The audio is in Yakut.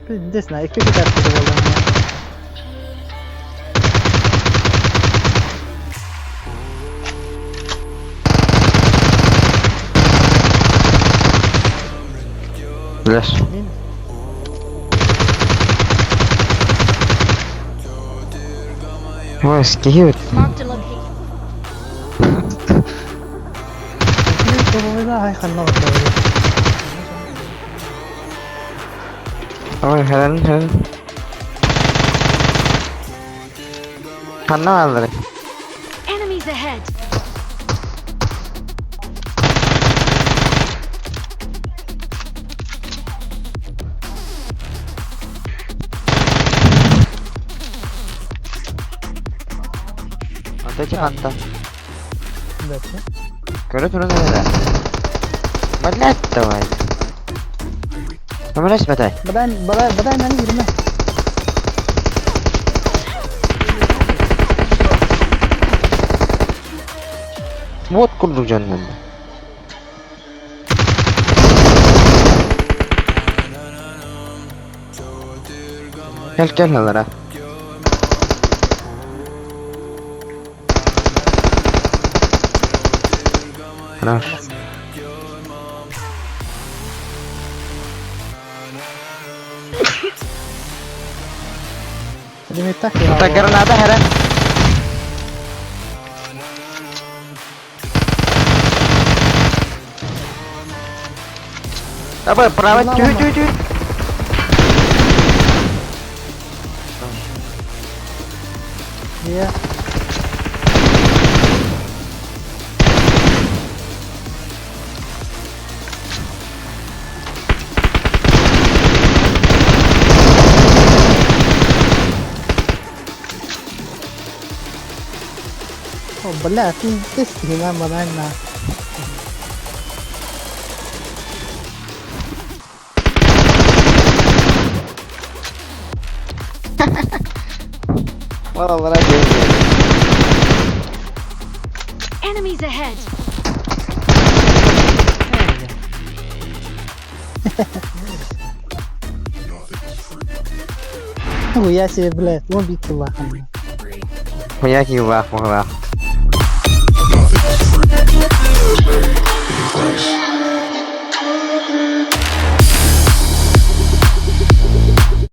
Пиздец, на икки кытарты буоллаҕына. Лес. Мин Ой, скиги Marked a location. Ой, херен, херен. Ханна бааллары? Enemies ahead. Ата ханта. Көрө туран эрэ. Блядь, давай. Көмөлөс бэтэй. Бадай, бадай, бадай мени girme. Вот курдук дьоннон. Кел кел алара. Хорош. Так, граната, хера. Давай, право, тю тю тю. Yeah. О, бля, пиздец, хрена банально. Валара Enemies ahead. Хуя себе, блядь, он бить лахом. Хуя килах, махлах.